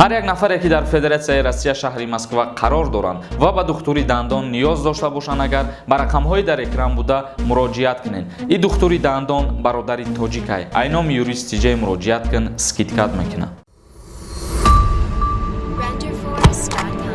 Ҳар як нафаре, ки дар Федератсияи Россия, шаҳри Москва қарор доранд ва ба духтури дандон ниёз дошта бошанд, агар ба рақамҳои дар экран буда муроҷиат кунед. И духтури дандон бародари тоҷикай. Ай номи Юрист Тиҷай муроҷиат кун, скидка т мекунад. Renderforest.com.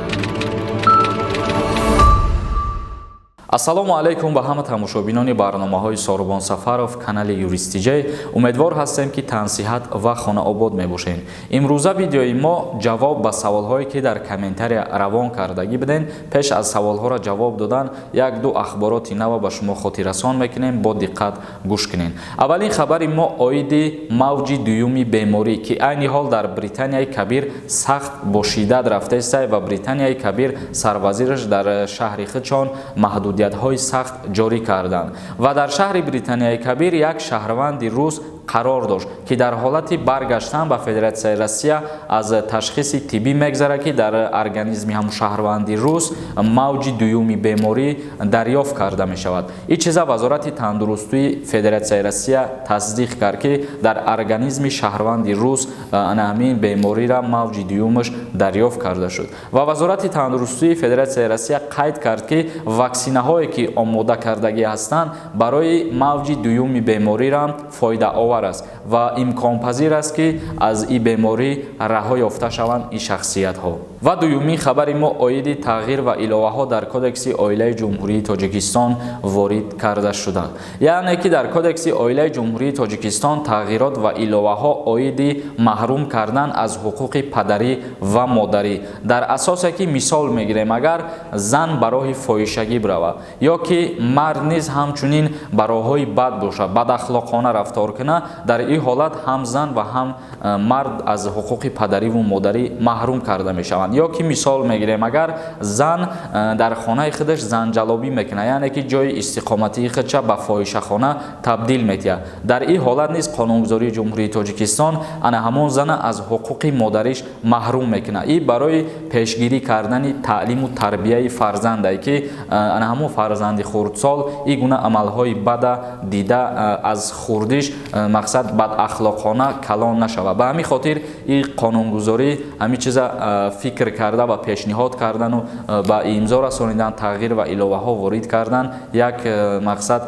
Ассалому алайкум ба ҳама тамошобинони барномаҳои Сорубон Сафаров, канали Юрист Тиҷай. Умедвор ҳастем, ки тансиҳат ва хонаобод мебошем. Имрӯза видеои мо ҷавоб ба саволҳое, ки дар комментария равон кардагӣ будем. Пеш аз саволҳоро ҷавоб додан, як-ду ахбороти нава ба шумо хотиррасон мекунем, бо диққат гӯш кунед. Аввалин хабари мо оиди мавҷи дуюми беморӣ, ки айни ҳол дар Британияи Кабир сахт бо шиддат рафтаистай ва Британияи Кабир сарвазираш дар шаҳри худшон маҳдудиятҳои сахт ҷорӣ карданд ва дар шаҳри Британияи Кабир як шаҳрванди рус қарор дошт, ки дар ҳолати баргаштан ба Федератсияи Россия аз ташхиси тиббӣ мегзарад, ки дар организми ҳамун шаҳрванди рус мавҷи дуюми беморӣ дарёфт карда мешавад. Ин чиза Вазорати тандурустии Федератсияи Россия тасдиқ кард, ки дар организми шаҳрванди рус ана ҳамин бемориро мавҷи дуюмаш дарёфт карда шуд. Ва Вазорати тандурустии Федератсияи Россия қайд кард, ки ваксинаҳое, ки омода кардагӣ ҳастанд, барои мавҷи дуюми бемориро фоидаовар аст ва имконпазир аст, ки аз ин беморӣ раҳо ёфта шаванд ин шахсиятҳо. Ва дуюмин хабари мо оиди тағйир ва иловаҳо дар Кодекси оилаи Ҷумҳурии Тоҷикистон ворид карда шуда, яъне ки дар Кодекси оилаи Ҷумҳурии Тоҷикистон тағйирот ва иловаҳо оиди маҳрум кардан аз ҳуқуқи падарӣ ва модарӣ, дар асосе ки мисол мегирем, агар зан ба роҳи фоҳишагӣ биравад ё ки мард низ ҳамчунин ба роҳҳои бад бошад, бадахлоқона рафтор кунад, дар ин ҳолат ҳам зан ва ҳам мард аз ҳуқуқи падариву модарӣ маҳрум карда мешаванд. Ё ки мисол мегирем, агар зан дар хонаи худаш занҷалобӣ мекунад, яъне ки ҷои истиқоматии худша ба фоҳишахона табдил медиҳад, дар ин ҳолат низ қонунгузории Ҷумҳурии Тоҷикистон ана ҳамон зана аз ҳуқуқи модариш маҳрум мекунад. Ин барои пешгирӣ кардани таълиму тарбияи фарзандае, ки ана ҳамон фарзанди хурдсол ин гуна амалҳои бада дида, аз хурдиш мақсад бадахлоқона калон нашавад. Ба ҳамин хотир ин қонунгузорӣ ҳамин чиза фикр карда ва пешниҳод кардану ба имзо расонидан, тағйир ва иловаҳо ворид кардан як мақсад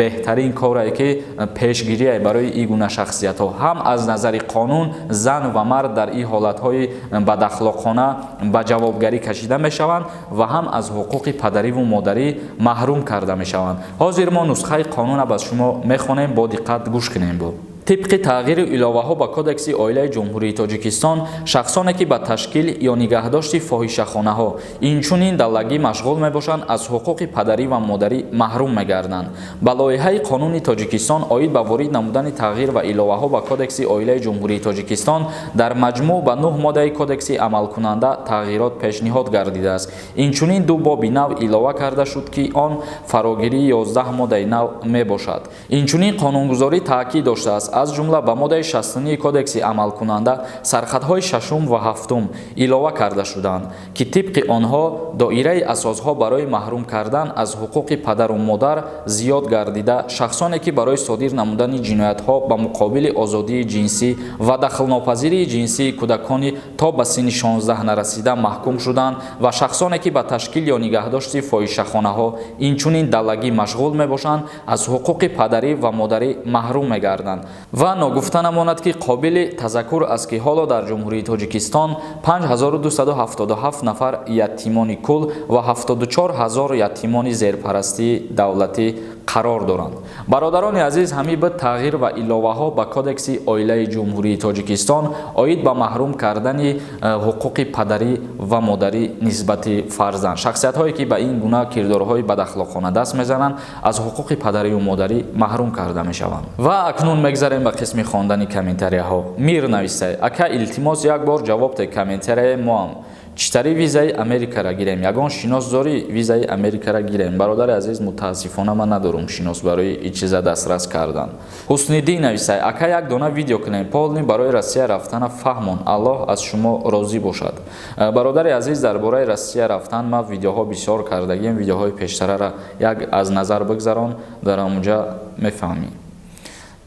беҳтарин корае, ки пешгирие барои ин гуна шахсиятҳо. Ҳам аз назари қонун зан ва мард дар ин ҳолатҳои бадахлоқона ба ҷавобгарӣ кашида мешаванд ва ҳам аз ҳуқуқи падариву модарӣ маҳрум карда мешаванд. Ҳозир мо нусхаи қонунро ба шумо мехонем, бо диққат гӯш кунем. Бо тибқи тағйиру иловаҳо ба Кодекси оилаи Ҷумҳурии Тоҷикистон, шахсоне, ки ба ташкил ё нигаҳдошти фоҳишахонаҳо, инчунин даллагӣ машғул мебошанд, аз ҳуқуқи падарӣ ва модарӣ маҳрум мегарданд. Ба лоиҳаи қонуни Тоҷикистон оид ба ворид намудани тағйир ва иловаҳо ба Кодекси оилаи Ҷумҳурии Тоҷикистон дар маҷмӯъ ба нӯҳ моддаи кодекси амалкунанда тағйирот пешниҳод гардидааст. Инчунин ду боби нав илова карда шуд, ки он фарогирии 11 моддаи нав мебошад. Инчунин қонунгузорӣ таъкид доштааст, аз ҷумла ба моддаи 69 кодекси амалкунанда сархатҳои шашум ва ҳафтум илова карда шуданд, ки тибқи онҳо доираи асосҳо барои маҳрум кардан аз ҳуқуқи падару модар зиёд гардида, шахсоне, ки барои содир намудани ҷиноятҳо ба муқобили озодии ҷинсӣ ва дахлнопазирии ҷинсии кӯдакони то ба синни 16 нарасида маҳкум шуданд ва шахсоне, ки ба ташкил ё нигаҳдошти фоҳишахонаҳо, инчунин даллагӣ машғул мебошанд, аз ҳуқуқи падарӣ ва модарӣ маҳрум мегарданд. Ва ногуфта намонад, ки қобили тазаккур аст, ки ҳоло дар Ҷумҳурии Тоҷикистон 5277 нафар ятимони кул ва 74 ҳазор ятимони зерпарастии давлатӣ қарор доранд. Бародарони азиз, ҳамин буд тағйир ва иловаҳо ба Кодекси оилаи Ҷумҳурии Тоҷикистон оид ба маҳрум кардани ҳуқуқи падарӣ ва модарӣ нисбати фарзанд. Шахсиятҳое, ки ба ин гуна кирдорҳои бадахлоқона даст мезананд, аз ҳуқуқи падариву модарӣ маҳрум карда мешаванд. Ва акнун мегзарем ба қисми хондани комментарияҳо. Мир нависай: «Ака, илтимос, як бор ҷавоб де комментарияи моам. Чӣ тари визаи Америкара гирем? Ягон шинос дорӣ, визаи Америкара гирем?» Бародари азиз, мутаассифона, ман надорум шинос барои ин чиза дастрас кардан. Ҳусниддин нависай: «Ака, як дона видео кунем, полный барои Россия рафтана фаҳмон, Аллоҳ аз шумо розӣ бошад». Бародари азиз, дар бораи Россия рафтан ман видеоҳо бисёр кардагием, видеоҳои пештарара як аз назар бигзарон, дар ҳамунҷа мефаҳмӣ.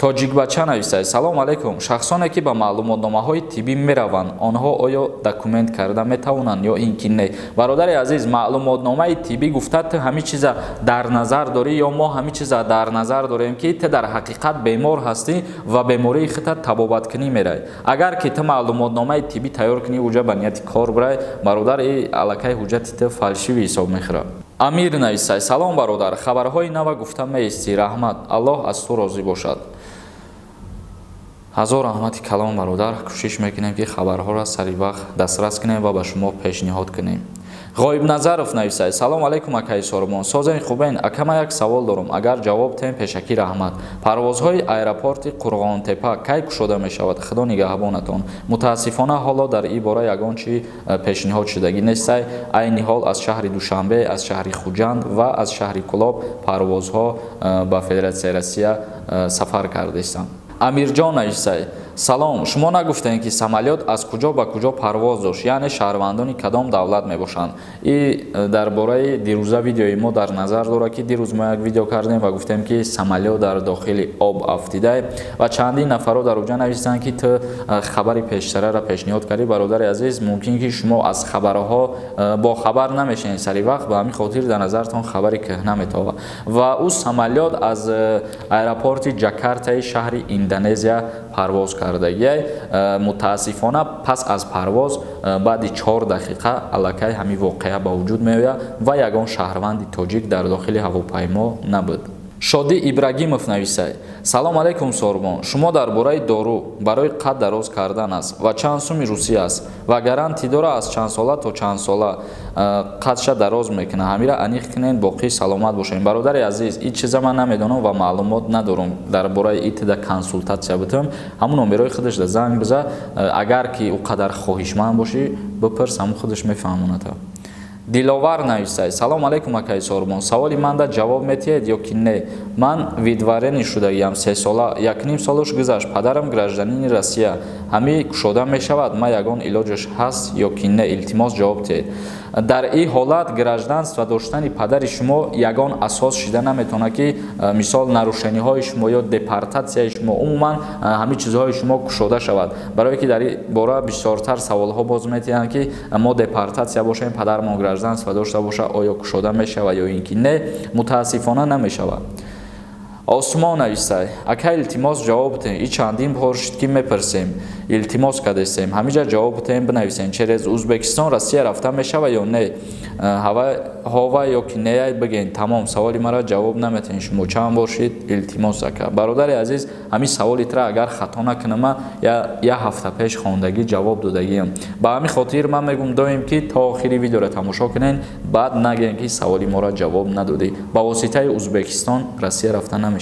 Тоҷикбача нависад: Салом алайкум. Шахсоне ки ба маълумотномаҳои тиббӣ мераванд, онҳо оё документ карда метавонанд ё ин ки не? Бародари азиз, маълумотномаи тиббӣ гуфта, ту ҳамин чиза дар назар дорӣ ё мо ҳамин чиза дар назар дорем, ки ту дар ҳақиқат бемор ҳастӣ ва бемории худта табобаткунӣ меравӣ? Агар ки ту маълумотномаи тиббӣ тайёр кунӣ, уҷа ба нияти кор бирай, бародар, и аллакай ҳуҷҷати ту фальшивый ҳисоб мехӯрад. Амир нависад: Салом, бародар, хабарҳои нава гуфта меистӣ, раҳмат, Аллоҳ аз ту розӣ бошад. Ҳазор раҳмати калом, бародар. Кӯшиш мекунем, ки хабарҳоро сари вақт дастрас кунем ва ба шумо пешниҳод кунем. Ғоибназаров нависад: Салом алайкум, акаи Сорбон, созен, хубен? Ака, ман як савол дорам, агар ҷавоб тем, пешакӣ раҳмат. Парвозҳои аэропорти Қурғонтепа кай кушода мешавад? Худо нигаҳбонатон. Мутаассифона, ҳоло дар ин бора ягон чи пешниҳод шудагӣ нестай. Айни ҳол аз шаҳри Душанбе, аз шаҳри Хуҷанд ва аз шаҳри Кӯлоб парвозҳо ба Федератсияи Россия сафар кардастанд. Амирҷон нависад: Салом, шумо нагуфтем, ки самолёт аз куҷо ба куҷо парвоз дошт, яъне шаҳрвандони кадом давлат мебошанд? И дар бораи дирӯза видеои мо дар назар дорад, ки дирӯз мо як видео кардем ва гуфтем, ки самолёт дар дохили об афтида ва чандин нафарро дар уҷа навистанд, ки ту хабари пештараро пешниҳод кардӣ. Бародари азиз, мумкин ки шумо аз хабарҳо бохабар намешавед сари вақт, ба ҳамин хотир дар назартон хабари кӯҳна метобад. Ва ӯ самолёт аз аэропорти Ҷакартаи шаҳри Индонезия парвоз кардагиай. Мутаассифона, пас аз парвоз баъди 4 дақиқа аллакай ҳамин воқеа ба вуҷуд меояд ва ягон шаҳрванди тоҷик дар дохили ҳавопаймо набуд. Шодӣ Ибрагимов нависад: Салом алайкум, Сорбон, шумо дар бораи дору барои қад дароз кардан аст ва чанд суми русӣ аст ва гарантӣ дора, аз чанд сола то чанд сола қадша дароз мекунад? Ҳамира аниқ кунед, боқӣ саломат бошед. Бародари азиз, ин чиза ман намедонам ва маълумот надорам дар бораи итида. Консултатсия бутам, ҳамун номерои худаш да занг биза. Агар ки ӯ қадар хоҳишманд бошӣ, бипурс, ҳамун худаш мефаҳмонад. Диловар нависад: Салом алайкум, акаи Сорбон, саволи манда ҷавоб метиҳед ё ки не? Ман выдворение шудагиам 3 сола, 1,5 солуш гузашт. Падарам гражданини Россия, ҳамин кушода мешавад? Ма ягон илоҷаш ҳаст ё ки не? Илтимос, ҷавоб диҳед. Дар ин ҳолат гражданство доштани падари шумо ягон асос шида наметавонад, ки мисол нарушениҳои шумо ё депортатсияи шумо, умуман ҳамин чизҳои шумо кушода шавад. Барое ки дар ин бора бисёртар саволҳо боз метиҳанд, ки мо депортатсия бошем, падарамон гражданство дошта бошад, оё кушода мешавад ё ин ки не? Мутаассифона, намешавад. Осмон нависад: Ака, илтимос, ҷавоб битем, и чандин бор шуд, ки мепурсем, илтимос кардастем, ҳамиҷа ҷавоб битем. Бинависем, через Узбекистон Россия рафта мешава ё не? Ҳова ё ки неяй бигӯен, тамом. Саволи маро ҷавоб наметиҳен шумо, чанд бор шид, илтимос, ака. Бародари азиз, ҳамин саволи тра, агар хато накунама, як ҳафта пеш хондагӣ ҷавоб додагиам. Ба ҳамин хотир ман мегӯм доим, ки то охири видеоро тамошо кунен, баъд нагӯем, ки саволи моро ҷавоб надодӣ. Ба воситаи Узбекистон Россия рафта намешавад.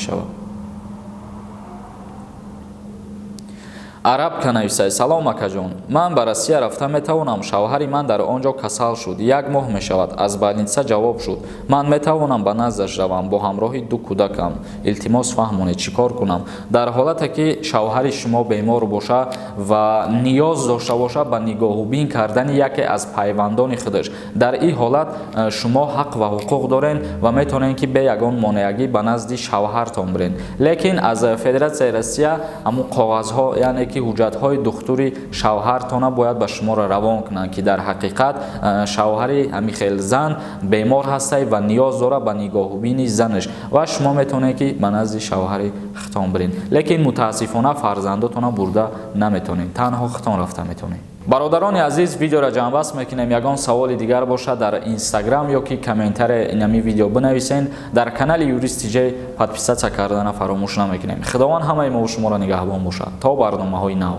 Арабка нависад: Салом, акаҷон, ман ба Россия рафта метавонам? Шавҳари ман дар он ҷо касал шуд, як моҳ мешавад, аз больница ҷавоб шуд. Ман метавонам ба наздаш равам бо ҳамроҳи ду кӯдакам? Илтимос, фаҳмонед, чӣ кор кунам? Дар ҳолате ки шавҳари шумо бемор боша ва ниёз дошта боша ба нигоҳубин кардани яке аз пайвандони худаш, дар ин ҳолат шумо ҳақ ва ҳуқуқ дорен ва метавонед, ки бе ягон монеагӣ ба назди шавҳартон бирен. Лекин аз Федератсияи Россия ҳамун коғазҳо, яъне ки ҳуҷҷатҳои духтури шавҳартона бояд ба шуморо равон кунанд, ки дар ҳақиқат шавҳари ҳамин хел зан бемор ҳастай ва ниёз дорад ба нигоҳубини занаш, ва шумо метавонед, ки ба назди шавҳари худтон бирен. Лекин мутаассифона, фарзандотона бурда наметавонед, танҳо худтон рафта метавонед. Бародарони азиз, видеоро ҷамъбаст мекунем. Ягон саволи дигар бошад, дар Инстаграм ё ки комментария инами видео бинависен. Дар канали Юрист Тиҷей подписаться кардана фаромӯш намекунем. Худованд ҳамаи мову шуморо нигаҳбон бошад. То барномаҳои нав.